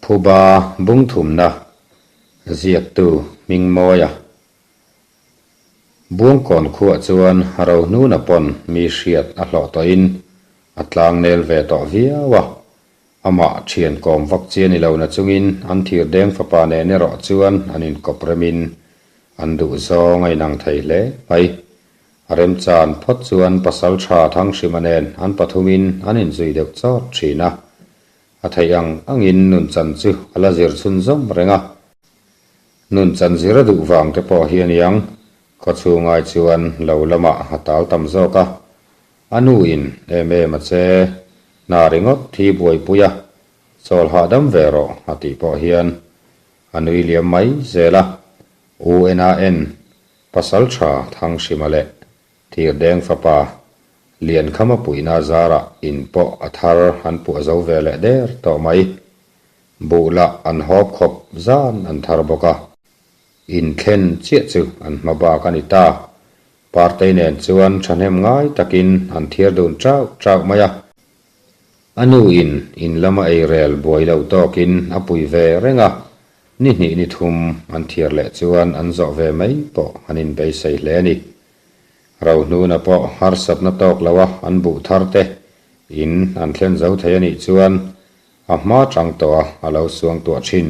Phuba bungthumna ziaktu Hmingmawia Buangkawn khuah chuan Rohnuna pawn mi hriat a hlawh tawhin a tlangnel ve tawh viau a, amah thian kawm vak chi a ni lo na chungin an thirdeng fapa nen erawh chuan an inkawp remin an duhzawng a inang thei hle mai. A remchan phawt chuan Pasaltha Thanghrima nen an pathumin an inzui deuh chawt thin a, A theih ang angin nunchan chu a la zir chhunzawm reng a. Nunchan zir a duh vang te pawh hi a niang, khawchhung ai chuan lo lamah a tal tam zawk a. A nu in em em a che, hna ringawt hi buaipui a, chawl hahdam ve rawh a tih pawh hian a nui liam mai zel a. UNAN, Pasal tha Thanghrima leh Thirdeng fapa Liankhama puihna zarah in pawh a thar an puah zo ve leh der tawh mai. Buh lah an hawp khawp zan an thar bawk a. In thlen chiah chu an hma bak a ni ta. Partei nen chuan thahnem ngai takin an thiar dun chauh chauh mai a. A nu in in lama ei rel buai lo tawkin a pui ve reng a, ni hnih ni thum an thiar leh chuan an zawh ve mai pawh an inbeisei hle a ni. Rohnuna pawh harsatna tawk lo a an buh thar te in an thlen zo thei a nih chuan a hma chang tawh a a lo suang tuah thin.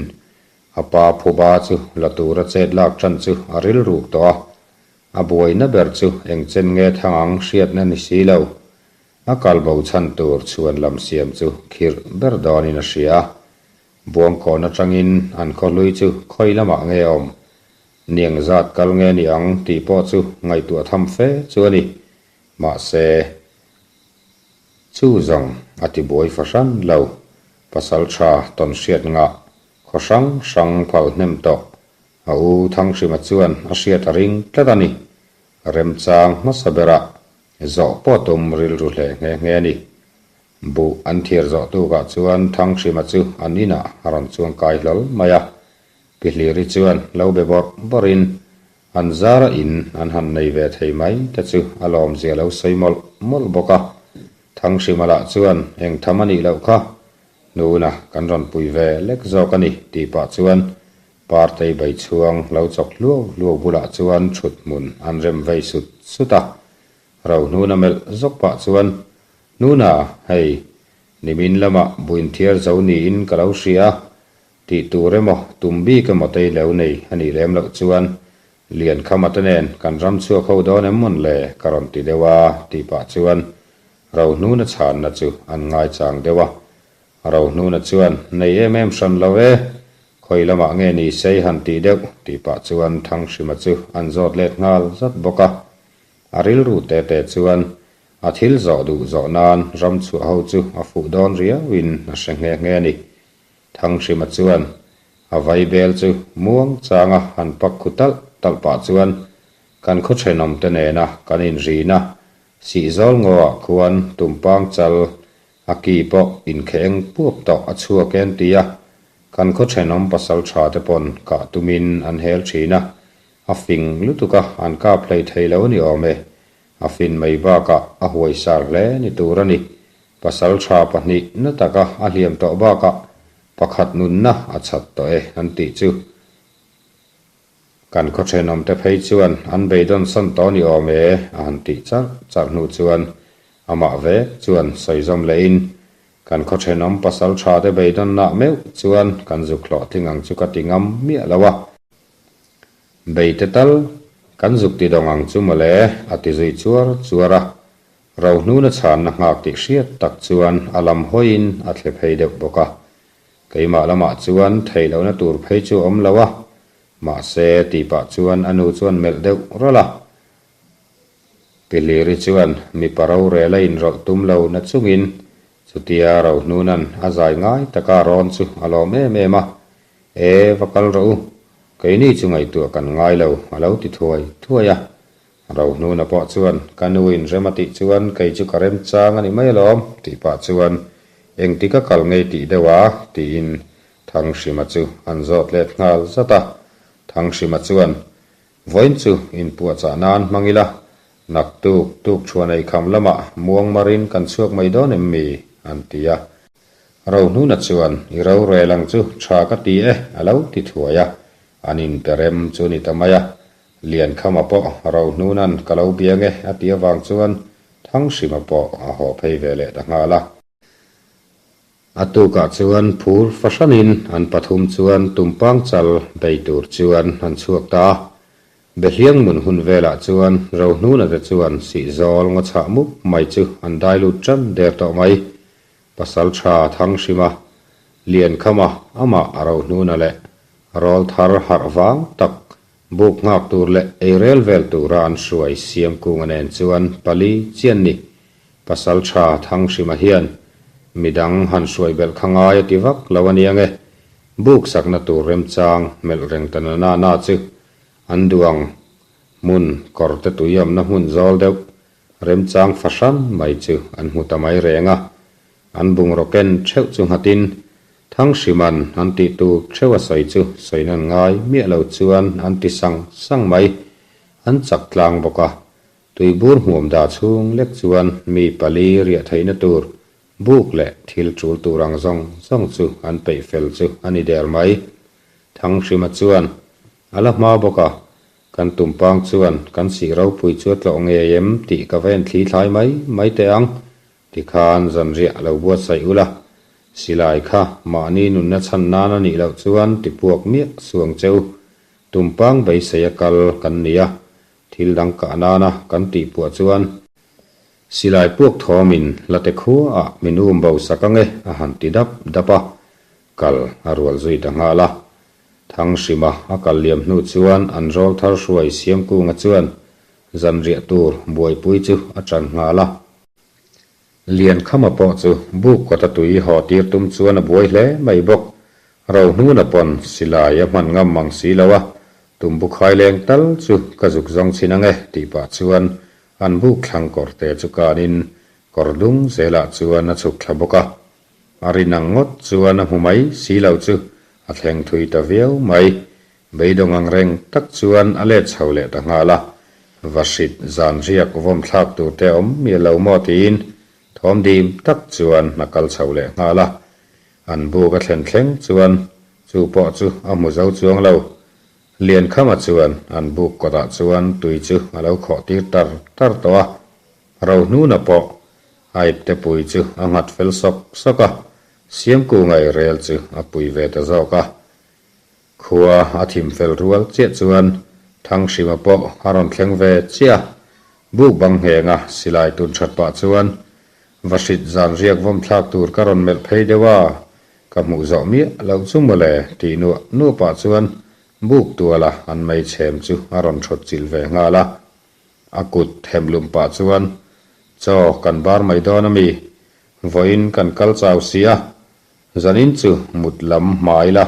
A pa phuba chu la tura chet lak tan chu a rilruk tawh a, a buaina ber chu eng chen nge thang ang hriatna ni si lo. A kal bo chhan tur chhuan lam siam chu khirh ber dawnin a hria a, Buangkawn atangin an khawhlui chu khawi lamah nge awm? Niang zat kal nge ni ang tih pawh chu ngaihtuah tham fe chu a ni. Mahse, chu zawng a ti buai fahran lo. Pasal tha tawn hriat ngah, khaw hrang hrang phal hnem tawh. A u Thanghrima chuan a hriat a ring tlat a ni. Remchang hmasa berah zawh pawh tum rilru hle nghe nghe a ni. Buh an thiar zawh tukah chuan Thanghrima chu an inah a rawn chuang kai hlawl mai a. Pi Hliri chuan lo be bawrh bawrhin an zara in an han nei ve thei mai te chu a lawmzia lo sawi mawlh mawlh bawk a. Thanghrima lah chuan eng tham a nih loh kha, hnuna kan rawn pui ve lek zawk a ni tih pah chuan Partei Baichhuang lo chawk hluau hluau bulah chuan thut hmun an rem vei sut sut a. Rohnuna melh zawk pah chuan, Hnuna, hei, nimin lamah buinthiar zo niin ka lo hria a, Tih tur emaw, tum bik emaw te i lo nei a nih lem loh chuan Liankhama te nen kan ram chhuak ho dawn em mawn le ka rawn ti deuh a tih pah chuan Rohnuna chhanna chu an ngaichang deuh a. Rohnuna chuan nei em em hran lo e, khawi lamah nge ni sei han tih deuh tih pah chuan Thanghrima chu an zawt let nghal zat bawk a. A rilru te te chuan a thil zawh duh zawh nan ram chhuah ho chu a fuh dawn riauin a hre nghe nghe a ni. Thanghrima chuan a vaibel chu muang changa han pak khu talh talh pah chuan kan khaw thenawmte nena kan inrina Sihzawl ngawah khuan tumpang chal a ki pawh inkheh eng puap tawh a chhuak e an ti a, kan khaw thenawm pasal tha te pawn kah tumin an hel thin a, a fing lutuk a an kap hlei thei lo ni awm e, a fin mai bakah a huaisar hle ni tur a ni. Pasal tha pahnih na taka a hliam tawh bakah pakhat nunna a chhat tawh e an tih chu. Kan khaw thenawmte phei chuan an beidawn sawn tawh ni awm e a han tih charh charh hnu chuan amah vek chuan sawi zawm lehin kan khaw thenawm pasal tha te beidawnna meuh chuan kan zuk hlawhtling ang chu ka ti ngam miah lo a. Beite tal kan zuk ti dawng ang chu mawle a ti zui chuar chuar a. Rohnuna chhanna nghak tih hriat tak chuan a lam hawiin a thle phei deuh bawk a. Keimah lamah chuan theih lohna tur phei chu a awm lo a, mahse tih pah chuan a nu chuan melh deuh rawlh a. Pi Hliri chuan mipa rorel a inrawlh tum lo na chungin chutia Rohnuna'n a zai ngai taka rawn chu a lawm em em a, E, va kal rawh u, keini chu ngaihtuah kan ngai lo a lo ti thuai thuai a. Rohnuna pawh chuan, Ka nu in rem a tih chuan kei chu ka rem chang a ni mai alawm, tih pah chuan, Engtik a kal ngei tih deuh a? tiin Thanghrima chu an zawt let nghal zat a. Thanghrima chuan, Vawiin chu inpuahchah nan hmang ila, naktuk tuk chhuan eikham lamah muang marin kan chhuak mai dawn em mi? an ti a. Rohnuna chuan, I rorel ang chu tha ka ti e, a lo ti thuai a. An inperem chu ni ta mai a. Liankhama pawh Rohnuna'n ka lo biang e a tih avang chuan Thanghrima pawh a haw phei ve leh ta nghal a. A tukah chuan phur fahranin an pathum chuan tumpang chal bei tur chuan an chhuak ta a. Behliang mun hun velah chuan Rohnuna te chuan sihzawl ngaw chhah mup mai chu an dai lut tan der tawh mai. Pasal tha Thanghrima, Liankhama, amah Rohnuna leh Rawlthar harh vang tak buk nghak tur leh eirel vel tura an hruai Siamkunga nen chuan pali chian ni. Pasal tha Thanghrima hian midang han hruai belh kha ngai a ti vak lo a nia nge. Buk sakna tur remchang melh reng ta na na chu an duh ang hmun kawr te tui awmna hmun zawl deuh remchang fahran mai chu an hmu ta mai reng a. An bungraw ken theuh chu nghatin Thangsiman an tih tur theuh a sawi chu sawi nan ngai miah lo chuan an ti sang sang mai. An chak tlang bawk a. Tuibur hmuam dah chhung lek chuan mi pali riah theihna tur buk leh thil tul tur ang zawng zawng chu an peih fel chu a ni der mai. Thanghrima chuan a la hma bawk a, kan tumpang chuan kan sih ropui chu a tlawh ngei em tih ka va en thli thlai mai mai teh ang. Tikhan zanriah lo buatsaih ula, silai kha mahni nunna chhan nan a nih loh chuan tipuak miah suang che u. Tumpang beisei a kal kan ni a, Thil dang kah nana kan tih puah chuan silai puak thawmin hlate khuaah min um bo sak ange a han ti dap dap a, kal a rual zui ta nghal a. Thanghrima a kal liam hnu chuan an rawl thar hruai Siamkunga chuan zanriah tur buaipui chu a tan nghal a. Liankhama pawh chu buk kawta tui haw tir tum chuan a buai hle mai bawk. Rohnuna pawn silai a hman ngam mang si lo a, tumbu khai leng tal chu ka zuk zawng chhin ange tih pah chuan an buk thlang kawr te chu kanin kawr dung zelah chuan a chhuk thla bawk a. A rin ang ngawt chuan a hmu mai si lo chu a thleng thui ta viau mai. Beidawng ang reng tak chuan a let chho leh ta nghal a, Vahrit zan riak vawm thlak tur te awm miah lo maw tiin thawm dim tak chuan a kal chho leh nghal a. An buk a thlen thleng chuan chu pawh chu a hmu zo chuang lo. Liankhama chuan an buk kawtah chuan tui chu a lo khawh tir tar tar tawh a, Rohnuna pawh a ipte pui chu a nghat fel sawk sawk a, Siamkunga eirel chu a pui ve ta zawk a. Khua a thim fel rual chiah chuan Thanghrima pawh a rawn thleng ve chiah a, buk bang nghenga silai tun that pah chuan Vahrit zan riak vawm thlak tur ka rawn melh phei deuh a, ka hmuh zawh miah loh chu mawle tih nuah nuah pah chuan buk tuala an mei chhem chu a rawn thawt chilh ve nghal a. A kut them lum pah chuan Chaw kan bar mai dawn ami? Vawiin kan kal chau si a, Zanin chu mut lam hmai la.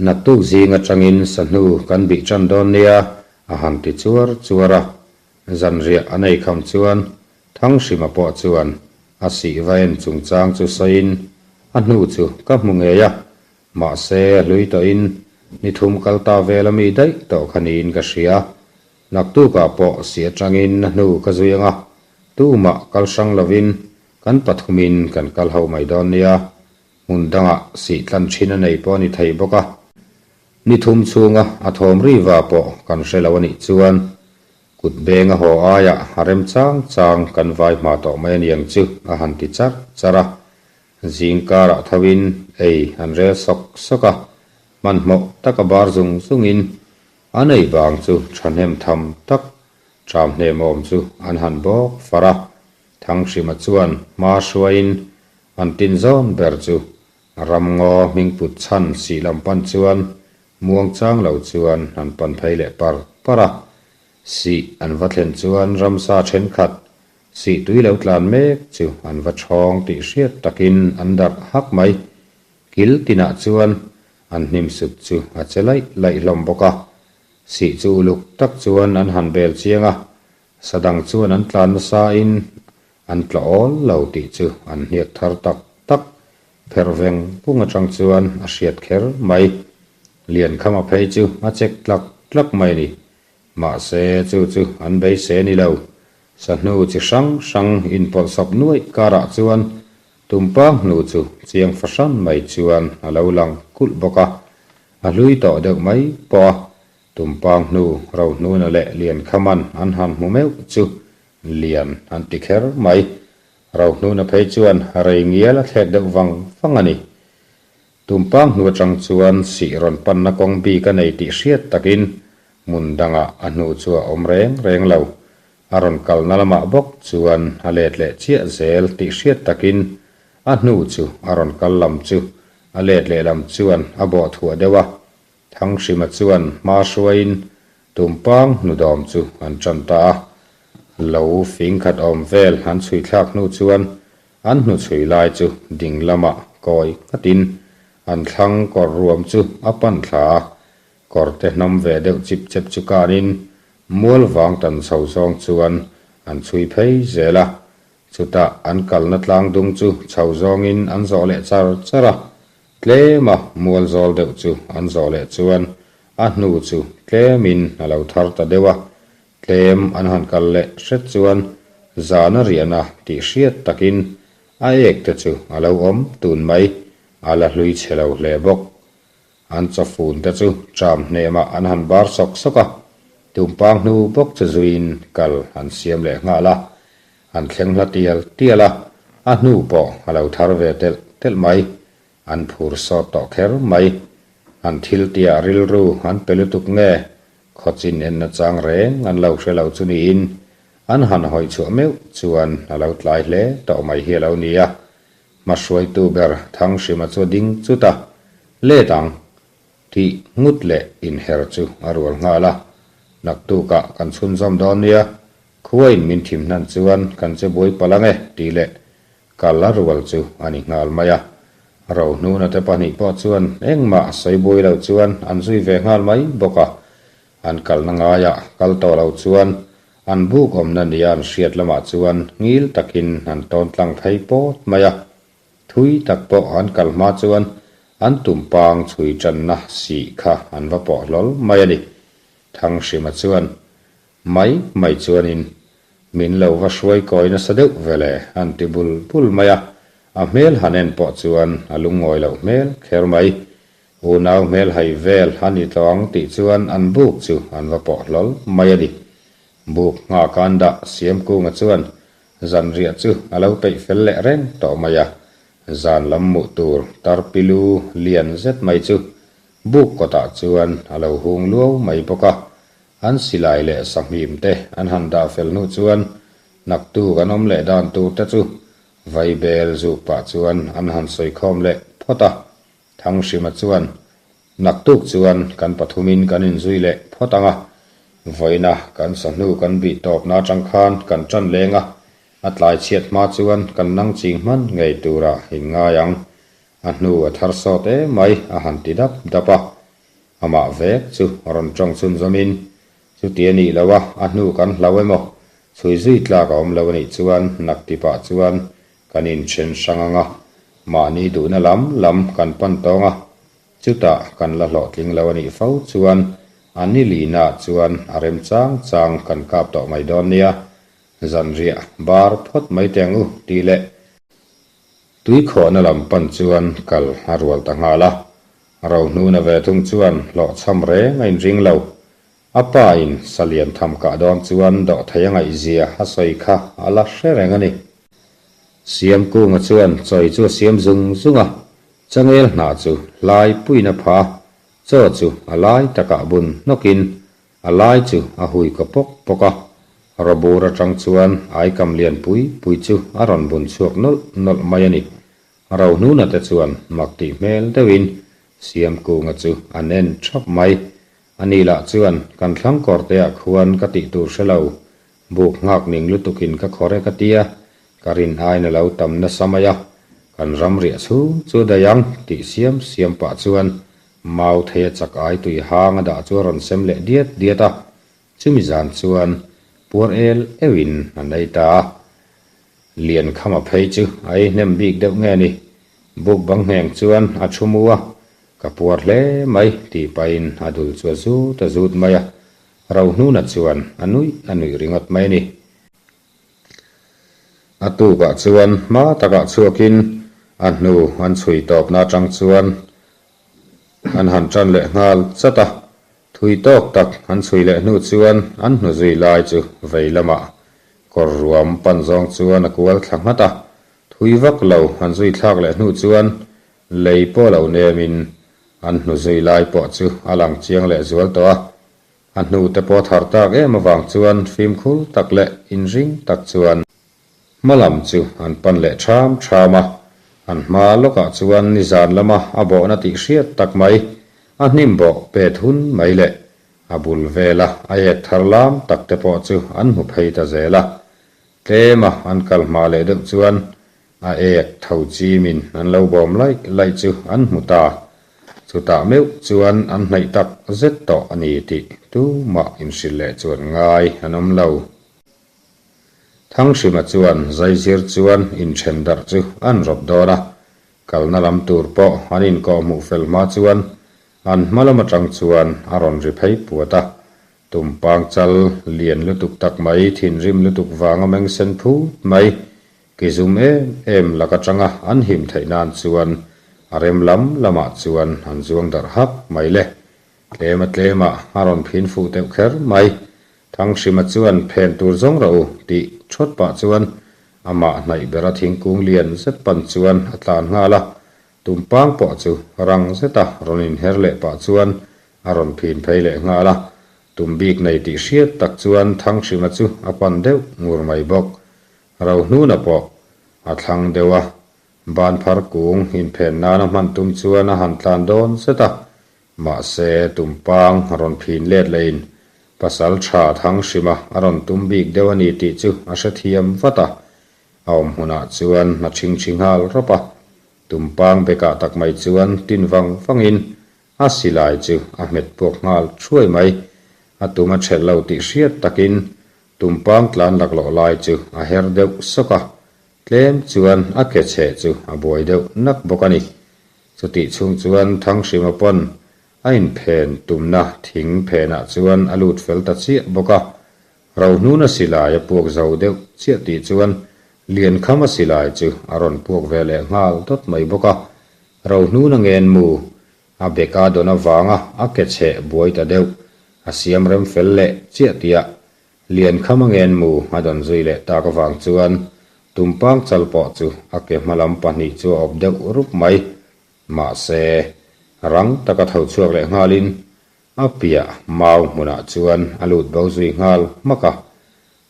Naktuk zing atangin sahnu kan bih tan dawn nia, a han ti chuar chuar a. Zanriah a nei kham chuan Thanghrima pawh chuan a sih va en chungchang chu sawiin a hnu chu ka hmu ngei a, mahse a hlui tawhin ni thum kal ta vel ami daih tawh kha niin ka hria. Naktukah pawh sih atangin a hnu ka zui ang a, tumah kal hrang lovin Kan pathumin kan kal ho mai dawn nia, hmun dangah sih tlan thin a nei pawh a ni thei bawk a. Ni thum chhunga a thawm ri va pawh kan hre lo a nih chuan kut beng a haw aiah a rem chang chang kan vai hma tawh mai a niang chu a han ti char char a. Zing karah thoin ei an rel sawk sawk a, hmanhmawh taka bar zung zungin an ei vang chu thahnem tham tak ṭam hnemawm chu an han bawk far a. Thanghrima chuan hma hruaiin an tin zawn ber chu ramngaw hmingput chhan sih lam pan chuan muangchang lo chuan an pan phei leh par par a. Sih an va thlen chuan ramsa thenkhat sih tui lo tlan mek chu an va chhawng tih hriat takin an darh hak mai. Kil tinah chuan an hnim sut chu a che laih laih hlawm bawk a. Sih chu uluk tak chuan an han bel chiang a, Sa dang chuan an tlan nasa in an tla awl lo tih chu an hniak thar tak tak pherh veng vung atang chuan a hriat kher mai. Liankhama phei chu a chek tlak tlak mai a ni. Mahse chu chu an beisei a ni lo. Sa hnu chi hrang hrang inpawlhsawp nuaih karah chuan. Tumpang hnu chu chiang fahran mai chuan a lo lang kulh bawk a, a hlui tawh deuh mai pawh a. Tumpang hnu Rohnuna leh Liankhaman an han hmu meuh chu lian an ti kher mai. Rohnuna phei chuan rei ngial a thlek deuh vang vang a ni. Tumpang hnu atang chuan sih rawn panna kawng bik a nei tih hriat takin hmun dangah a hnu chu a awm reng reng lo. A rawn kalna lamah bawk chuan a let leh chiah zel tih hriat takin a hnu chu a rawn kal lam chu a let leh lam chuan a bawh thuah deuh a. Thanghrima chuan hma hruaiin Tumpang hnudawm chu an tan ta a. Lo fing khat awm vel an chhui thlak hnu chuan An hnuchhui lai chu ding lamah kawi nghatin an thlang kawr ruam chu a pan thla a, kawrte hnawm ve deuh chip chep chu kanin mual vang tan chho zawng chuan an chhui phei zel a, chutah an kalna tlang dung chu chho zawngin an zawh leh char char a, tlema mual zawl deuh chu an zawh leh chuan a hnu chu tlemin a lo thar ta deuh a, Tlem an han kal leh hret chuan zana riahna tih hriat takin a ek te chu a lo awm tun mai, a la hlui chhe lo hle bawk. An chawfun te chu ṭam hnemah an han bar sawk sawk a, tumpang hnu bawk chu zuiin kal an siam leh nghal a, an thleng hla tial tial a, a hnu pawh a lo thar ve telh telh mai. An phur sawt tawh kher mai. An thil tia rilru an pe lutuk nge? Khawchin enna chang reng an lo hre lo chu niin an han hawi chhuah meuh chuan a lo tlai hle tawh mai hi a lo ni a. Hmahruaitu ber Thanghrima chu a ding chut a, Let ang! Tih ngut leh inher chu a rual nghal a. Naktukah kan chhunzawm dawn nia, khuain min thim hnan chuan kan che buai palh ang e tih leh Kal a rual chu a ni nghal mai a. Rohnuna te pahnih pawh chuan engmah sawi buai lo chuan an zui ve nghal mai bawk a. An kalna ngaiah kal tawh lo chuan an buk awmna nia an hriat lamah chuan ngil takin an tawn tlang phei pawt mai a. Thui tak pawh an kal hma chuan an tumpang chhui tanna sih kha an va pawh hlawl mai a ni. Thanghrima chuan Mai mai chuanin min lo va hruai kawi nasa deuh vele an ti bul bul mai a, a hmel han en pawh chuan a lungngawi loh hmel kher mai. Unau hmel hai vel a ni tawh ang tih chuan an buk chu an va pawh hlawl mai a ni. Buk nghak an dah Siamkunga chuan zanriah chu a lo peih fel leh reng tawh mai a, zan lam muh tur tarpilu lian zet mai chu buk kawtah chuan a lo hung luau mai bawk a, An silai leh sahmim te an han dah fel hnu chuan naktuk an awm leh dan tur te chu vaibel zuk pah chuan an han sawi khawm leh phawt a. Thanghrima chuan, Naktuk chuan kan pathumin kan inzui leh phawt ang a, vawiina kan sahnu kan bih tawpna atang khan kan tan leng a, a tlai chhiat hma chuan kan nang ching hman ngei turah inngai ang. A hnu a thar sawt em mai a han ti dap dap a. Amah vek chu rawn tawng chhunzawmin, Chuti a nih lo a, a hnu kan hlau emaw, chhui zui tlak a awm lo a nih chuan naktipah chuan kan inthen hrang ang a, mahni duhna lam lam kan pan tawng a, chutah kan la hlawhtling lo a nih fo chuan a ni lina chuan a rem chang chang kan kap tawh mai dawn nia, zanriah bar phawt mai teh ang u tih leh tuikhawhna lam pan chuan kal a rual ta nghal a. Rohnuna ve thung chuan hlawhchham reng a inring lo. A pa in salian tham kah dawn chuan dawhthei a ngaihzia a sawi kha a la hre reng a ni. Siamkunga chuan chawi chu a siam zung zung a, changel hnah chu hlai puiin a pha a, chaw chu a lai takah bun hnawkin a lai chu a hui kaw pawk pawk a. Rawbur atang chuan aikam lian pui pui chu a rawn bun chhuak nawlh nawlh mai a ni. Rohnuna te chuan mak tih hmel deuhin Siamkunga chu an en thap mai. Ani lah chuan kan thlang kawrteah khuan ka tih tur hre lo, buk nghak ning lutukin ka khawr e ka tia, ka rin aiin a lo tam nasa mai a, kan ram riah chhung chu daih ang tih siam siam pah chuan mau theia chak ai tui hang a dah chu a rawn sem leh diat diat a, chumi zan chuan puar el euhin an ei ta a. Liankhama phei chu a ei hnem bik deuh nge ni? Buk bang ngheng chuan a thu mu a, Ka puar hle mai tih pahin a dul chu a zut a zut mai a, Rohnuna chuan a nuih a nuih ringawt mai a ni. A tukah chuan hma takah chhuakin. A hnu an chhui tawpna atang chuan an han tan leh nghal chat a, thui tawk tak an chhui leh hnu chuan an hnu zui lai chu vei lamah kawr ruam pan zawng chuan a kual thla nghat a, thui vak lo an zui thlak leh hnu chuan lei pawh lo nemin an hnu zui lai pawh chu a lang chiang leh zual tawh a. A hnute pawh thar tak em avang chuan fimkhur tak leh inring tak chuan hma lam chu an pan leh ṭham ṭham a. An hma lawkah chuan nizan lama a bawhna tih hriat tak mai, a hnim bawh pet hun mai leh a bul vela a ek thar lam tak te pawh chu an hmu phei ta zel a. Tlema an kal hma leh deuh chuan A ek tho chimin an lo bawm laih laih chu an hmu ta. Chutah meuh chuan an hnaih tak zet tawh a ni tih tumah inhrilh leh chuan ngai an awm lo. Thanghrima chuan zaizir chuan inthen darh chu an rawp dawn a, kalna lam tur pawh an inkawhhmuh fel hma chuan an hma lam atang chuan a rawn ri phei puat a. Tumpang chal lian lutuk tak mai, thinrim lutuk vanga meng sen phut mai Ki zum em em lak atanga an him theih nan chuan a rem lam lamah chuan an zuang darh hak mai le. Tlem a tlemah a rawn phin fuh deuh kher mai. Thanghrima chuan phen tur zawng rawh u tih thawt pah chuan amah hnaih bera thingkung lian zet pan chuan a tlan nghal a. Tumpang pawh chu rang zeta rawn inher leh pah chuan a rawn phin phei leh nghal a. Tum bik nei tih hriat tak chuan Thanghrima chu a pan deuh ngur mai bawk. Rohnuna pawh a thlang deuh a, banphar kung inphen nana hman tum chuan a han tlan dawn zet a, mahse tumpang a rawn phin let lehin pasal tha Thanghrima a rawn tum bik deuh a ni tih chu a hrethiam vat a, a awm hmunah chuan a chhingchhi nghal rawp a, tumpang bekah tak mai chuan tin vang vangin a silai chu a hmet puak nghal thuai mai, a tum a ṭhelh lo tih hriat takin Tumpang tlan laklawh lai chu a her deuh sawk a, tlem chuan a ke chhe chu a buai deuh nak bawk a ni. Chutih chhung chuan Thanghrima pawn a inphen tumna thing phenah chuan a lut fel ta chiah bawk a. Rohnuna silai a puak zo deuh chiah tih chuan Liankhama silai chu a rawn puak ve leh nghal dawt mai bawk a. Rohnuna ngenmu A beka dawn avanga a ke chheh buai ta deuh, a siam rem fel leh chiah tiah Liankhama ngenmu a dawn zui leh tak avang chuan Tumpang chal pawh chu a ke hma lam pahnih chu a awp deuh rup mai. Mahse, rang taka tho chhuak leh nghalin a piah mau hmunah chuan a lut bo zui nghal hmak a.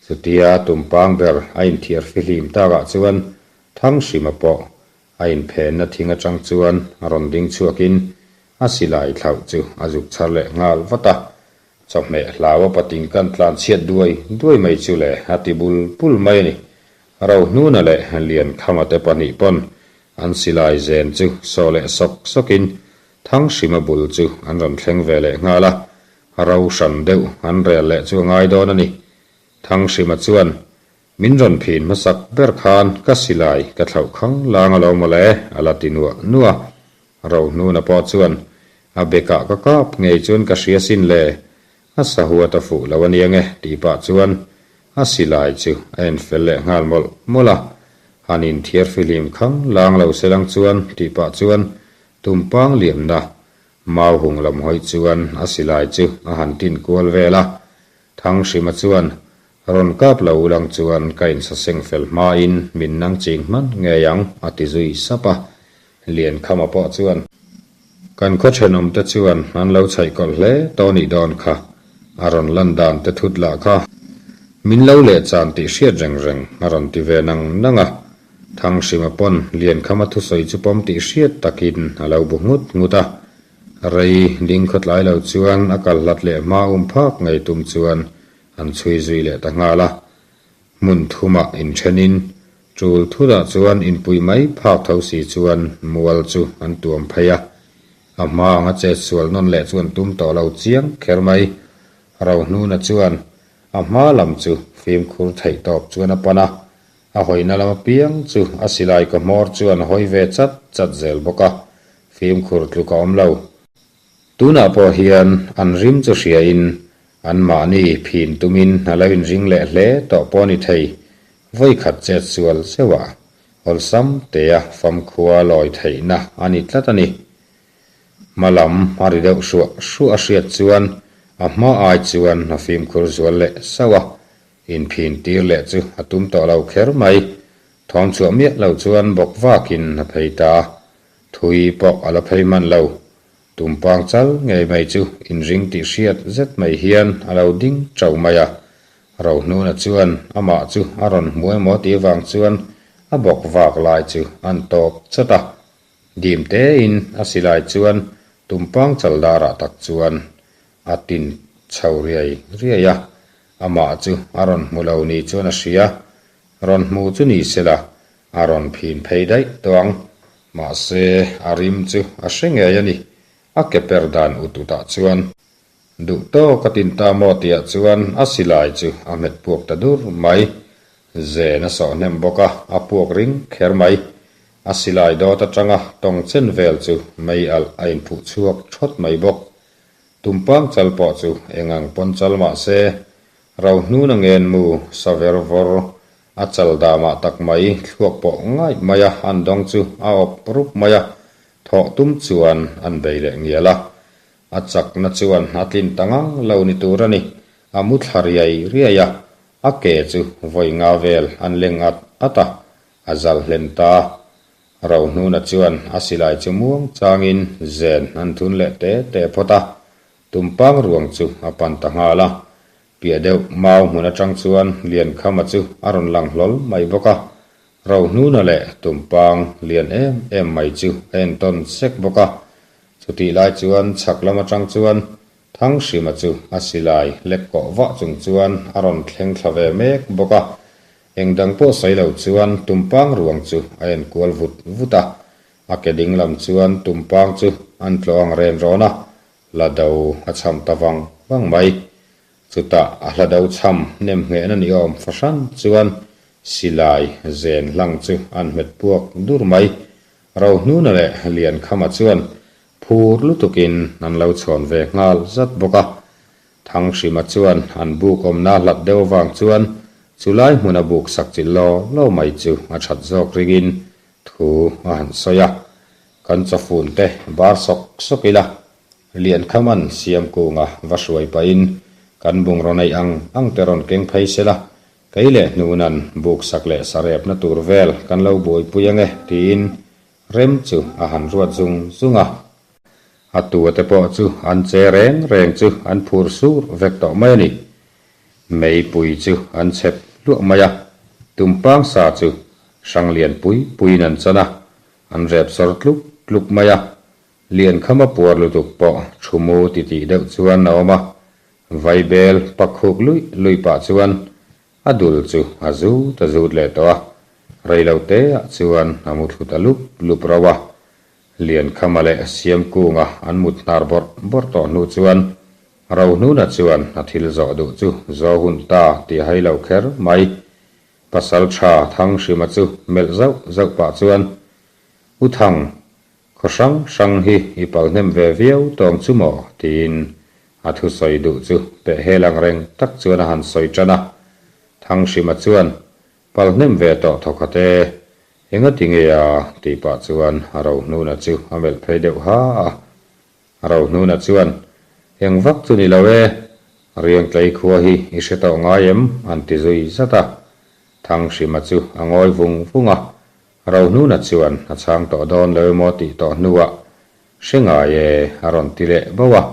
Chutia Tumpang ber a inthiar fihlim takah chuan Thanghrima pawh A inphenna thing atang chuan a rawn ding chhuakin a silai thlauh chu a zuk chhar leh nghal vat a. Chawhmeh hlau a pating kan tlan chhiat duai duai mai chu le a ti bul bul mai a ni. Rohnuna leh Liankhama te pahnih pawn an silai zen chu saw leh sawk sawkin Thanghrima bul chu an rawn thleng ve leh nghal a, ro hran deuh an rel leh chu a ngai dawn a ni. Thanghrima chuan Min rawn phin hmasak ber khan ka silai ka thlauh khang lang alo mawle a la ti nuah nuah. Rohnuna pawh chuan a bekah ka kap ngei chuan ka hria sin le, a sahuat a fuh lo ania nge tih pah chuan a silai chu a en fel leh nghal mawlh mawlh a. Han inthiar fihlim khang lang lo se lang chuan tih pah chuan tumpang liamna mau hung lam hawi chuan a silai chu a han tin kual vel a. Thanghrima chuan Rawn kap lo ulang chuan ka insaseng fel hmain min nang ching hman ngei ang, a ti zui sap a. Liankhama pawh chuan, Kan khaw thenawmte chuan an lo chhaih kawlh hle tawh nih dawn kha, a rawn lan dan te thut lah kha. Min lo leh chan tih hriat reng reng a rawn ti ve nang nang a. Thanghrima pawn Liankhama thusawi chu pawm tih hriat takin a lo bu nghut nghut a. Rei ding khawtlai lo chuan a kal hlat leh hma um phak ngei tum chuan An chhui zui leh ta nghal a, hmun thumah inthenin tul thutah chuan inpui mai phak tho si chuan mual chu an tuam phei a. A hma anga chet sual nawn leh chu an tum tawh lo chiang kher mai. Rohnuna chuan a hma lam chu fimkhur theih tawp chuan a pan a, a hawina lam apiang chu a silai ka hmawr chuan a hawi ve chat chat zel bawk a, fimkhur tluk a awm lo. Tunah pawh hian an rim chu hriain Anmahni phin tumin a lo inring leh hle tawh pawh a ni thei. Vawikhat chet sual zeuh a. Awlsam tea famkhua lawi theihna a ni tlat a ni. Hma lam a ri deuh hruah hruah a hriat chuan a hma ai chuan a fimkhur zual leh sauh a, inphin tir leh chu a tum tawh lo kher mai. Thawm chhuah miah lo chuan bawk vakin a phei ta a, thui pawh a la phei hman lo. Tumpang chal ngei mai chu inring tih hriat zet mai hian a lo ding teuh mai a, Rohnuna chuan amah chu a rawn hmu emaw tih avang chuan a bawk vak lai chu an tawp chawt a. Dim tein a silai chuan tumpang chal darah tak chuan a tin chho riai riai a, amah chu a rawn hmu lo ni chuan a hria. Rawn hmu chu ni sela a rawn phin phei daih tawh ang. Mahse a rim chu a hre ngei a ni, a ke per dan ut utah chuan. Duh tawk a tin ta maw tihah chuan a silai chu a hmet puak ta dur mai. Zen a sawh hnem bawk a, a puak ring kher mai. A silai dawt atanga tawng chen vel chu mei alh a inphuh chhuak thawt mai bawk. Tumpang chal pawh chu eng ang pawn chal mah se, Rohnun a ngen mu sa ver vawr a chal damah tak mai thluak pawh ngaih mai a an dawng chu a awp rup mai a, thawh tum chuan an bei leh ngial a. A chakna chuan a tlin ta ngang lo ni tur a ni. A mu thla riai riai a, a ke chu vawi nga vel an leng at at a, a zal hlen ta. Rohnuna chuan a silai chu muang changin zen an thun leh te te phawt a, tumpang ruang chu a pan ta nghal a. Piah deuh mau hmun atang chuan Liankhama chu a rawn lang hlawl mai bawk a, Rohnuna leh tumpang lian em em mai chu a entawn sek bawk a. Chutih lai chuan chhak lam atang chuan Thanghrima chu a silai lek kawh vah chung chuan a rawn thleng thla ve mek bawk a. Eng dang pawh sawi lo chuan tumpang ruang chu a en kual vut vut a. A ke ding lam chuan tumpang chu an tlawh ang ren rawn a, hla do a cham ta vang vang mai. Chutah a hla do cham nem nghehna ni awm fahran chuan silai zen hlang chu an hmet puak dur mai. Rohnuna leh Liankhama chuan phur lutukin an lo chhawn ve nghal zat bawk a. Thanghrima chuan an buk awmna hlat deuh avang chuan chulai hmuna buk sak chilh law law mai chu a that zawk ringin thu a han sawi a. Kan chawfun te bar sawk sawk ila, Liankhaman Siamkunga va hruai pahin kan bungraw neih ang ang te rawn keng phei sela, Kei leh hnunan buksak leh sarepna tur vel kan lo buaipui ange tiin rem chu a han ruat zung zung a. A tua te pawh chu an che reng reng chu an phur sur vek tawh mai a ni. Meipui chu an chhep hluah mai a, tumpang sa chu hrang lian pui puiin an chan a, an rep sawr tluk tluk mai a. Liankhama puar lutuk pawh thu mu titih deuh chuan a awm a, Vaibel pakhuk luih luih pah chuan a dul chu a zut a zut leh tawh a, reilo te ah chuan a mu thlu ta lup lup rauh a. Liankhama leh Siamkunga an mut hnar bawrh bawrh tawh hnu chuan Rohnuna chuan a thil zawh duh chu zaw hun ta tih a hai lo kher mai. Pasaltha Thanghrima chu melh zauh zauh pah chuan, U Thang, Khaw hrang hrang hi i pal hnem ve viau tawng chu maw? tiin a thusawi duh chu peh hel ang reng tak chuan a han sawi tan a. Thanghrima chuan, Pal hnem ve tawh thawkhat e, engati nge a? tih pah chuan a Rohnuna chu a melh phei deuh ha a. Rohnuna chuan, Eng vak chu ni lo e, Riangtlei khua hi i hre tawh ngai em? an ti zui zat a. Thanghrima chu a ngawi vung vung a, Rohnuna chuan a chhang tawh dawn lo emaw tih tawh hnuah hre ngai e a rawn ti leh bauh a.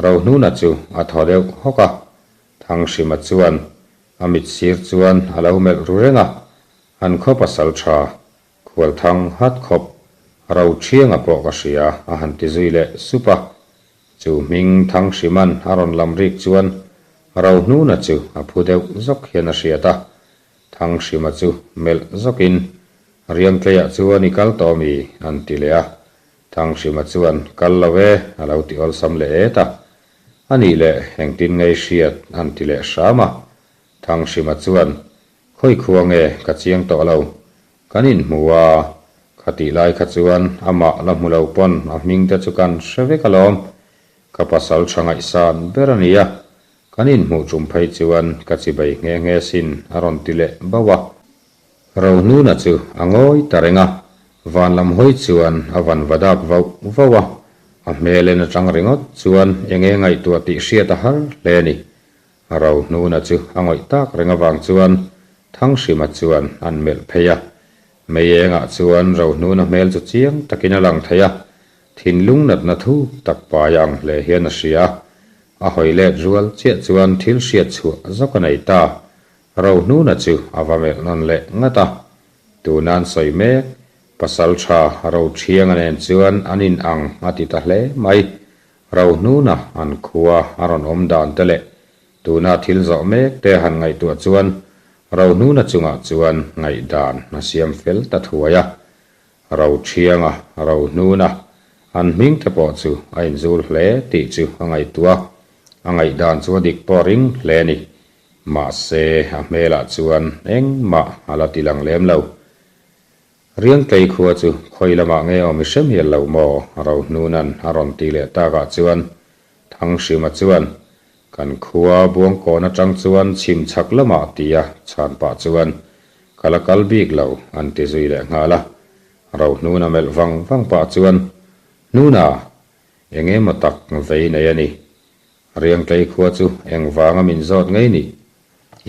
Rohnuna chu a thaw deuh hawk a, Thanghrima chuan a mit sir chuan a lo melh ru reng a, an khaw pasal tha Khualthang hat khawp Roṭhianga pawh ka hria a han ti zui leh sup a. Chu hming Thangshriman a rawn lam rik chuan Rohnuna chu a phu deuh zawk hian a hriat a, Thanghrima chu melh zawkin, Riangtleiah chuan i kal tawh mi? an ti leh a. Thanghrima chuan, Kal lo e, a lo ti awlsam leh et a. A nih leh, engtin ngei hriat? an ti leh hram a. Thanghrima chuan, Khawi khua nge ka chiang tawh lo. Kan inhmu a, khatih lai kha chuan amah la hmu lo pawn a hming te chu kan hre vek alawm. Ka pasal tha ngaihsan ber a nia, Kan inhmuh tum phei chuan ka chibei nghe nghe sin a rawn ti leh bauh a. Rohnuna chu a ngawi ta reng a, van lam hawi chuan a van va dak vauh vauh a, a hmel en atang ringawt chuan enge ngaihtuah tih hriat a har hle a ni. Rohnuna chu a ngawih tak reng avang chuan Thanghrima chuan an melh phei a, mei engah chuan Rohnuna hmel chu chiang takin a lang thei a, thinlung natna thuk tak pai ang hle hian a hria a, a hawi let rual chiah chuan thil hriat chhuah zawk a nei ta. Rohnuna chu a va melh nawn leh ngat a, tuna an sawi mek, pasal tha Rothianga nen chuan an in ang a ti ta hle mai. Rohnuna an khua a rawn awm dan te leh tuna thil zawh mek te han ngaihtuah chuan Rohnuna chungah chuan ngaihdan a siam fel ta thuai a. Rothianga, Rohnuna, an hming te pawh chu a inzul hle tih chu a ngaihtuah a, a ngaihdan chu a dik pawh ring hle a ni. Mahse, a hmelah chuan engmah a la ti lang lem lo. Riangtlei khua chu khawi lamah nge awm i hre mial lo maw? Rohnuna'n a rawn ti leh takah chuan Thanghrima chuan, Kan khua Buangkawn atang chuan chhim chhak lamah tia chhan pah chuan ka la kal bik lo an ti zui leh nghal a. Rohnuna melh vang vang pah chuan, Hnuna, eng emaw tak vei nei a ni. Riangtlei khua chu engvanga min zawt ngei nih?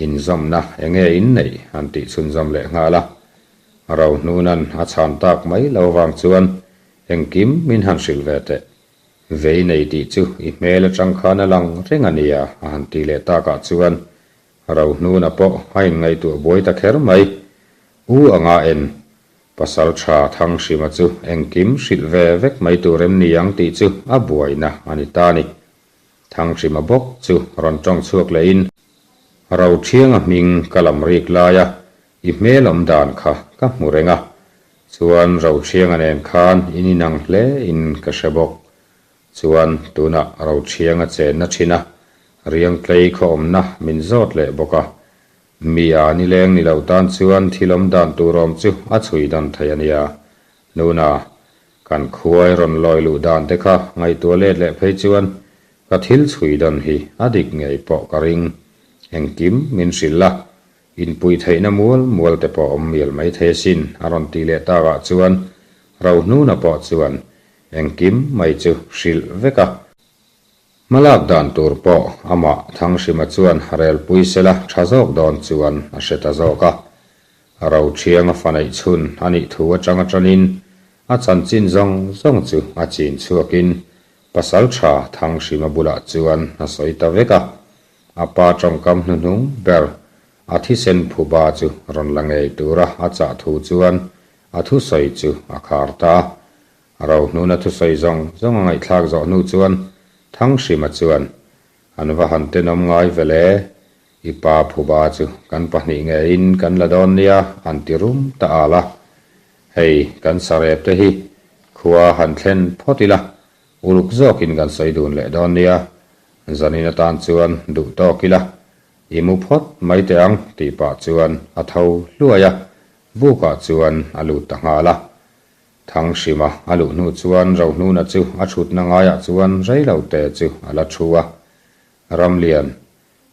Inzawmna enge in neih? an tih chhunzawm leh nghal a. Rohnuna'n a chhan tak mai lo vang chuan engkim min han hrilh ve teh. Vei nei tih chu i hmel atang khan a lang reng a nia a han ti leh takah chuan Rohnuna pawh a inngaihtuah buai ta kher mai. U anga en Pasal tha Thanghrima chu engkim hrilh ve vek mai tur em ni ang tih chu a buaina a ni ta a ni. Thanghrima bawk chu rawn tawng chhuak lehin, Rothianga hming ka lam rik laia i hmel awm dan kha ka hmu reng a, chuan Rothianga nen khan in inang hle in ka hre bawk. Chuan tunah Rothianga chenna thin a, Riangtlei khaw awmna min zawt leh bawk a, Mi a nileng ni lo tan chuan thil awm dan tur awm chu a chhui dan thei a nia. Nuna, kan khuai rawn lawi luh dan te kha ngaihtuah let leh phei chuan ka thil chhui dan hi a dik ngei pawh ka ring. Engkim min hrilh la, inpui theihna mual mual te pawh awm mial mai thei asin a rawn tih leh takah chuan Rohnuna pawh chuan engkim mai chu hrilh vek a. Hmalak dan tur pawh amah Thanghrima chuan relpui sela tha zawk dawn chuan a hre ta zawk a. Rothianga fa neih chhun a nih thu atang atanin a chanchin zawng zawng chu a chin chhuakin Pasaltha Thanghrima bulah chuan a sawi ta vek a. A pa tawngkam hnuhnung ber a thisen phuba chu rawn la ngei tura a chah thu chuan a thusawi chu a khar ta a. Rohnuna thusawi zawng zawng a ngaihthlak zawh hnu chuan Thanghrima chuan, An va han tenawm ngai ve le, i pa phuba chu kan pahnih ngeiin kan la dawn nia an ti rum ta al a. Hei kan sarep te hi khua han thlen phawt ila, uluk zawkin kan sawi dun leh dawn nia, zanin atan chuan duh tawk ila, i mu phawt mai teh ang tih pah chuan a tho hluai a, bukah chuan a lut ta nghal a. Thanghrima a luh hnu chuan Rohnuna chu a thutna ngaiah chuan reilo te chu a la thu a, Ramlian,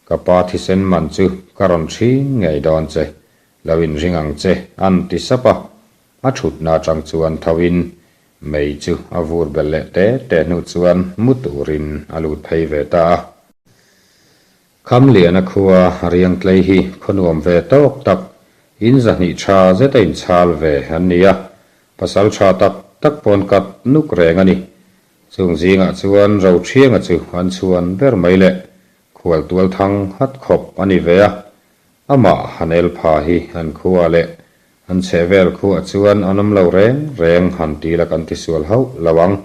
ka pa thisen man chu ka rawn ṭhing ngei dawn che, lo inring ang che, an ti sap a. A thutna atang chuan tho in mei chu a vur belh leh te te hnu chuan mu turin a lut phei ve ta a. Khamliana khua Riangtlei hi khaw nuam ve tawk tak, in zahnih tha zet a inchhal ve an ni a, pasal tha tak tak pawn kat nuk reng a ni. Chung zingah chuan Rothianga chu an chhuan ber mai leh khual tual thang hat khawp a ni ve a, amah han el pha hi an khua leh an chhehvel khuah chuan an awm lo reng reng han ti la kan tisual hauh lo ang.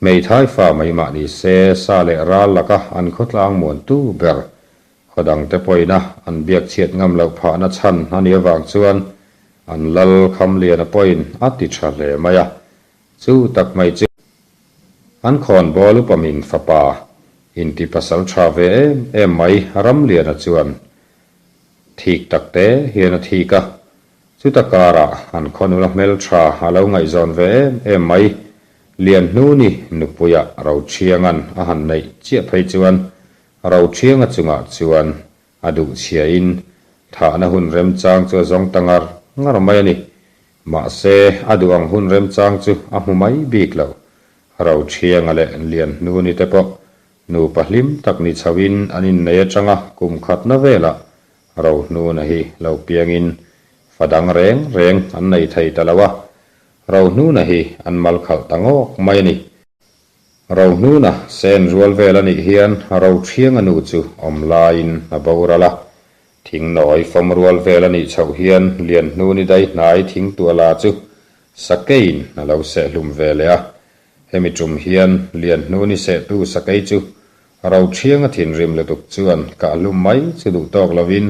Hmeithai fa mai mah ni se, sa leh ral laka an khawtlang muantu ber khaw dangte pawina an biak chhiat ngam loh phahna chhan a nih avang chuan an lal Khamliana pawhin a ti tha hle mai a. Chu tak mai chu an khawnbawl upa min fapa inti pasal tha ve em em mai Ramliana chuan thik takte hian a thik a. Chuta karah an khaw nula hmeltha a lo ngaihzawn ve em em mai. Lianhnuni nupuia Rothianga'n a han neih chiah phei chuan Rothianga chungah chuan a duh chhiain thahna hun remchang chu a zawng ta ngar ngar. ngar mai a ni. Mahse, a duh ang hun remchang chu a hmu mai bik lo. Roṭhianga leh Lianhnuni te pawh nupa hlim tak ni chhoin an innei atanga kum khatna velah Rohnuna hi lo piangin fa dang reng reng an nei thei ta lo a, Rohnuna hi an mal khalh ta ngawk mai a ni. Rohnuna sen rual vel a nih hian Roṭhianga nu chu awm laiin a boral a, thingnawi fawm rual vel a nih chhoh hian Lianhnuni dai hnai thingtuala chu Sakeiin a lo sehhlum ve leh a, hemi tum hian Lianhnuni sehtu sakei chu Roṭhianga thinrim lutuk chuan kahhlum mai chu duh tawk lovin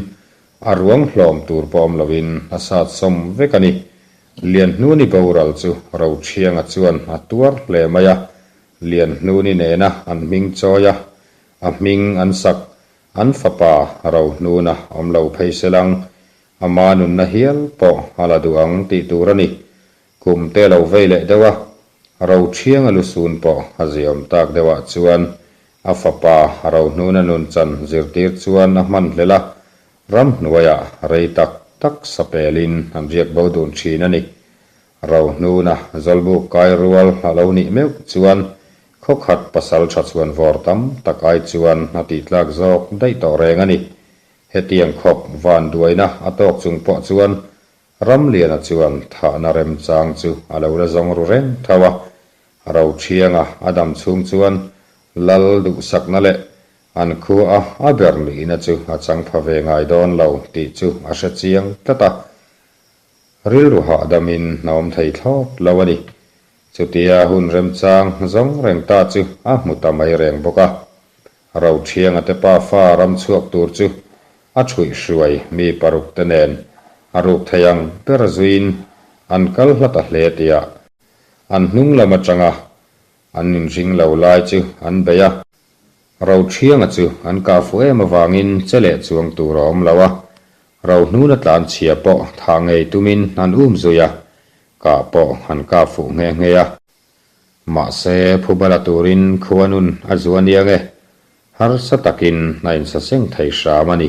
a ruang hlawm tur pawh awm lovin a sat sawm vek a ni. Lianhnuni boral chu Roṭhianga chuan a tuar hle mai a, Lianhnuni nena an hming chawi a, a hming an sak an fapa Rohnuna awm lo phei selang Ama nunna hial pawh a la duh ang tih tur a ni. Kum te lo vei leh deuh a, Roṭhiang a lusun pawh a ziaawm tak deuhah chuan a fapa Rohnuna nunchan zirtir chuan a hman hlel a, ramhnuaiah rei tak tak sapelin an riak bo dun thin a ni. Rohnuna zawlbuk kai rual a lo nih meuh chuan khawkhat pasal tha chhuan vawr tam tak ai chuan a tihtlak zawk daih tawh reng a ni. Hetiang khawp van duaina a tawk chung pawh chuan Ramliana chuan thahna remchang chu a lo la zawng ru reng tho a. Roṭhianga a dam chhung chuan Lal duhsakna leh an khua a a ber nihna chu a chang pha ve ngai dawn lo tih chu a hre chiang tlat a. Rilru hahdamin a awm thei thlawt lo a ni. Chutia hun remchang zawng reng ta chu a hmu ta mai reng bawk a. Roṭhianga te pa fa ram chhuak tur chu a ṭhuih hruai mi paruk te nen a ruk thei ang ber zuiin an kal hla ta hle tia an hnung lam aṭanga an inring lo lai chu an bei a. Roṭhianga chu an kah fuh em avangin che leh chuang tur a awm lo a, Rohnuna tlan chhia pawh thah ngei tumin an um zui a, kah pawh an kah fuh nghe nghe a. Mahse, phubala turin khuanun a zu aniang e, harsa takin a insaseng thei hram a ni.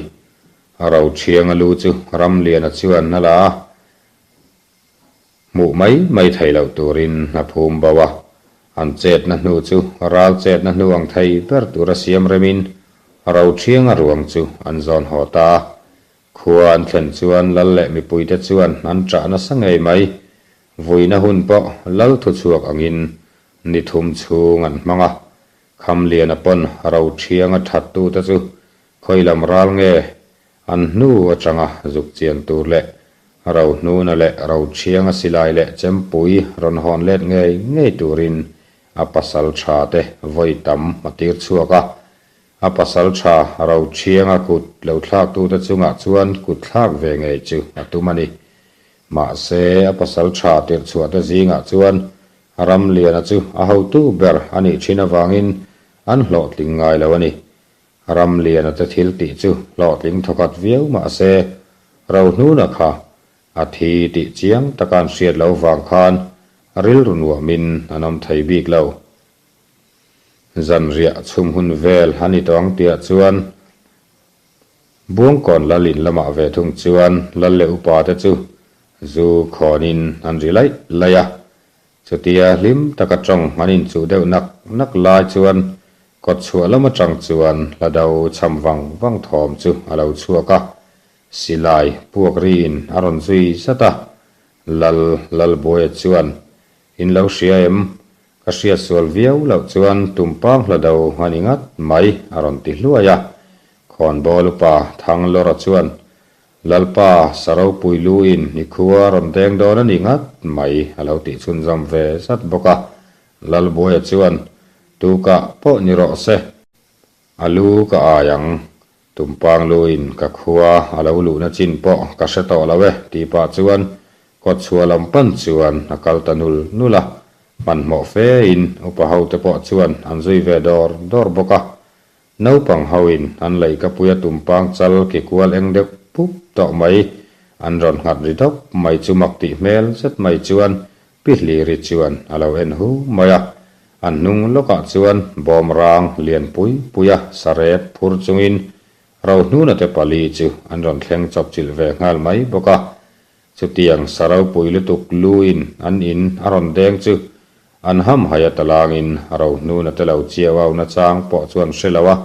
Roṭhianga lu chu Ramliana chuan a la a, hmuh mai mai thei loh turin a phum bo a. An chetna hnu chu ral chetna hnu ang thei ber tura siam remin Roṭhianga ruang chu an zawn haw ta a. Khua an thlen chuan lal leh mipuite chuan an ṭah nasa ngei mai. Vuina hun pawh lal thuchhuak angin ni thum chhung an hmang a, Khamliana pawn Roṭhianga thattute chu khawi lam ral nge an hnu atanga zuk chian tur leh Rohnuna leh Roṭhianga silai leh chempui rawn hawn let ngei ngei turin a pasal tha te vawi tam a tir chhuak a. A pasal tha Roṭhianga kut lo thlaktute chungah chuan kut thlak ve ngei chu a tum a ni. Mahse, a pasal tha tirhchhuahte zingah chuan Ramliana chu a hotu ber a nih thin avangin an hlawhtling ngai lo a ni. Ramliana te thil tih chu hlawhtling thawkhat viau mahse, Rohnuna kha a thi tih chiang taka an hriat loh vang khan rilru nuamin an awm thei bik lo. Zanriah chhum hun vel a ni tawh ang tihah chuan Buangkawn lal in lamah ve thung chuan lal leh upa te chu zu khawnin an ri laih laih a. Chutia hlim taka tawng an inchuh deuh nak nak lai chuan kawtchhuah lam atang chuan hla do cham vang vang thawm chu a lo chhuak a, silai puak riin a rawn zui zat a. Lal Lalbuaia chuan, In lo hria em? Ka hriat sual viau loh chuan tumpang hla do a ni ngat mai, a rawn ti hluai a. Khawnbawl upa Thanglawra chuan, Lalpa, sa ropui luin i khua a rawn deng dawn a ni ngat mai, a lo tih chhunzawm ve zat bawk a. Lalbuaia chuan, Tukah pawh ni rawh se, a lu ka ai ang, Tumpang luin ka khua a lo luhna chin pawh ka hre tawh lo e tih pah chuan kawtchhuah lam pan chuan a kal ta nul nul a, hmanhmawh fe in upa ho te pawh chuan an zui ve dawr dawr bawk a. Naupang ho in an leihkapui a tumpang chal ki kual eng deuh pup tawh mai an rawn nghat ri dawp mai chu mak tih hmel zet mai chuan Pi Hliri chuan a lo en hu mai a, an hnung lawkah chuan bawm rang lian pui pui a sarep phur chungin Rohnuna te pali chu an rawn thleng chawp chilh ve nghal mai bawk a. Chutiang sa ropui lutuk luin an in a rawn deng chu an hamhaih a talangin Rohnuna te lo chiau au nachang pawh chuan hre lo a,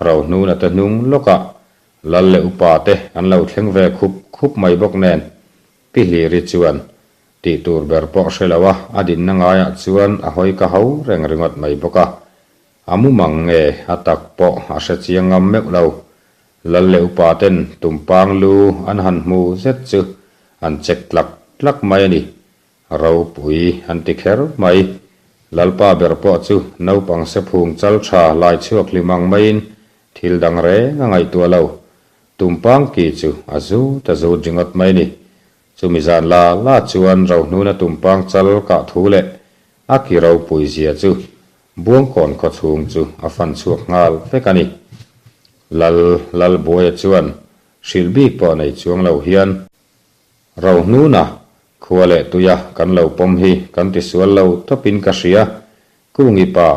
Rohnuna te hnung lawkah Lal leh upa te an lo thleng ve khup khup mai bawk nen Pi Hliri chuan tih tur ber pawh hre lo a, a dinna ngaiah chuan a hawi ka ho reng ringawt mai bawk a. A mumang nge a tak pawh a hre chiang ngam meuh lo. Lal leh upa ten tumpang lu an han hmu zet chu an check tlak tlak mai a ni. Ropui an ti kher mai. Lalpa ber pawh chu naupang sephung chal tha lai chhuak hlim ang maiin thil dang reng a ngaihtuah lo. Tumpang ki chu a zut a zut ringawt mai a ni. Chumi zan la la chuan Rohnuna tumpang chal kah thu leh a ki ropui zia chu Buangkawn khaw chhung chu a fan chhuak nghal vek a ni. Lal Lalbuaia chuan hrilh bik pawh nei chuang lo hian Rohnuna khua leh tuia kan lo pawm hi kan tisual lo tawpin ka hria, Kungi pa,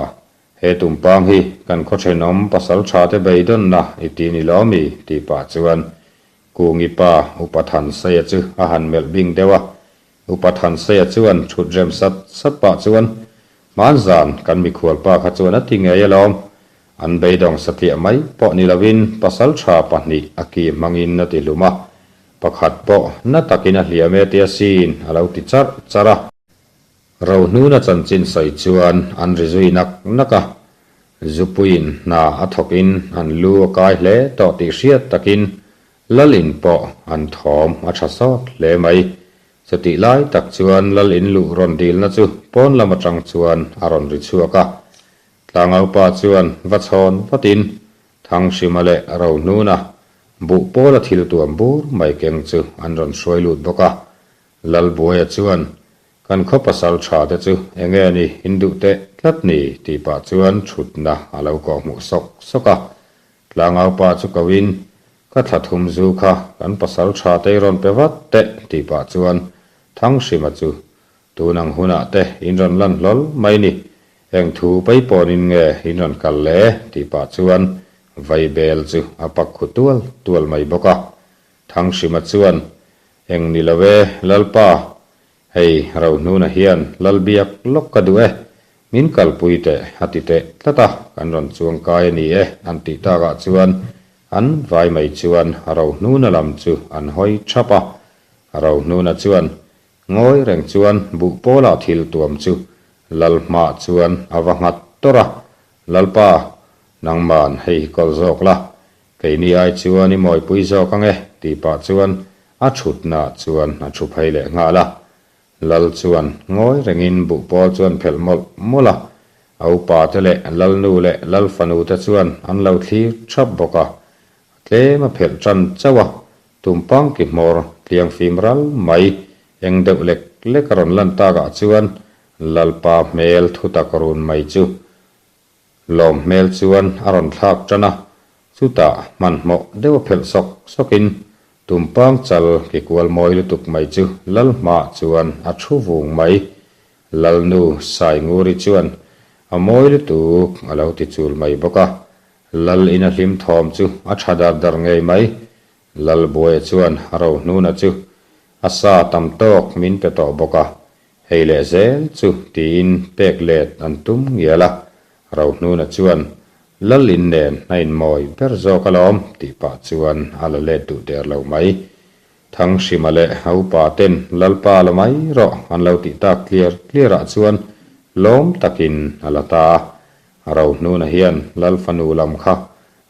he tumpang hi kan khaw thenawm pasal tha te beidawnna i ti ni lo mi? tih pah chuan Kungi pa Upa Thanseia chu a han melh bing deuh a. Upa Thanseia chuan thut rem sat sat pah chuan, Hmanzan kan mikhual pa kha chuan a ti ngei alawm. An beidawng satliah mai pawh ni lovin pasal tha pahnih a ki hmangin a ti hlum a, pakhat pawh na takin a hliam e tia sin a lo ti charh charh a. Rohnuna chanchin sawi chuan an ri zui nak nak a, Zupuiin hna a thawkin an lu a kai hle tawh tih hriat takin Lal in pawh an thawm a tha sawt hle mai. Chutih lai tak chuan Lal in luh rawn dilna chu pawn lam atang chuan a rawn ri chhuak a. Tlangaupa chuan va chhawn vatin Thanghrima leh Rohnuna buh pawla thil tuam bur mai keng chu an rawn hruai lut bawk a. Lalbuaia chuan Kan khaw pasal tha te chu enge ni in duh teh tlat ni tih pah chuan thutna a lo kawh hmuh sawk sawk a. Tlangau pa chu ko in, Ka thla thum zu kha kan pasal tha te i rawn pe vat teh tih pah chuan Thanghrima chu tun ang hunah te in rawn lan hlawl mai ni, eng thu paipawnin nge in rawn kal le tih pah chuan vaibel chu a pak khu tual tual mai bawk a. Thanghrima chuan Eng ni lo e, Lalpa, hei Rohnuna hian Lalbiak lawk ka duh e, min kalpui teh a ti teh tlat a, kan rawn chuang kai a ni e an tih takah chuan an vai mai chuan Rohnuna lam chu an hawi thap a. Rohnuna chuan ngawi reng chuan buh pawlah thil tuam chu Lal hmaah chuan a va nghat tawrh a, Lalpa, nangman hei hi kawl zawk la, Keini ai chuan i mawipui zawk ang e, tih pah chuan a thutna chuan a thu phei leh nghal a. Lal chuan ngawi rengin buh pawl chuan phelh mawlh mawlh a, a upa te leh Lalnu leh Lal fanu te chuan an lo thlir thap bawk a. Tlem a phelh tan chauh a, tumpang ki hmawr tliang fim ral mai eng deuh lek lek a rawn lan takah chuan Lalpa hmel thutak run mai chu Lawm hmel chuan a rawn thlak tan a, chutah hmanhmawh deuh a phelh sawk sawkin tumpang chal ki kual mawi lutuk mai chu lal hmaah chuan a thu vung mai. Lalnu Sainguri chuan a mawi lutuk a lo ti chul mai bawk a, lal ina hlim thawm chu a tha dar dar ngei mai. Lalbuaia chuan a rohnuna chu a sa tam tawk min pe tawh bawk a, Hei leh zel chu tiin pek let an tum ngial a, Rohnuna chuan Lal in nen a inmawi ber zawk alawm tih pah chuan a la let duh der lo mai. Thanghrima leh a upa ten Lalpa la mai rawh an lo tih tak tliar tliar ah chuan lawm takin a la ta a. Rohnuna hian Lal fanu lam kha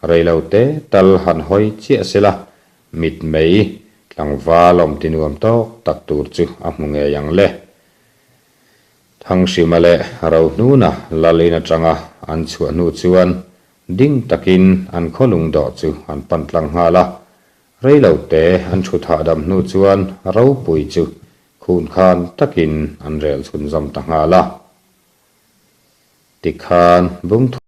reilo te tal han hawi chiah sela Mitmei tlangval awm ti nuam tawk tak tur chu a hmu ngei ang le. Thanghrima leh Rohnuna lal in atanga an chhuah hnu chuan ding takin an khaw lungdawh chu an pan tlang nghal a. Reilo te an thut hahdam hnu chuan ropui chu khun khan takin an rel chhunzawm ta nghal a. Tikhan bung.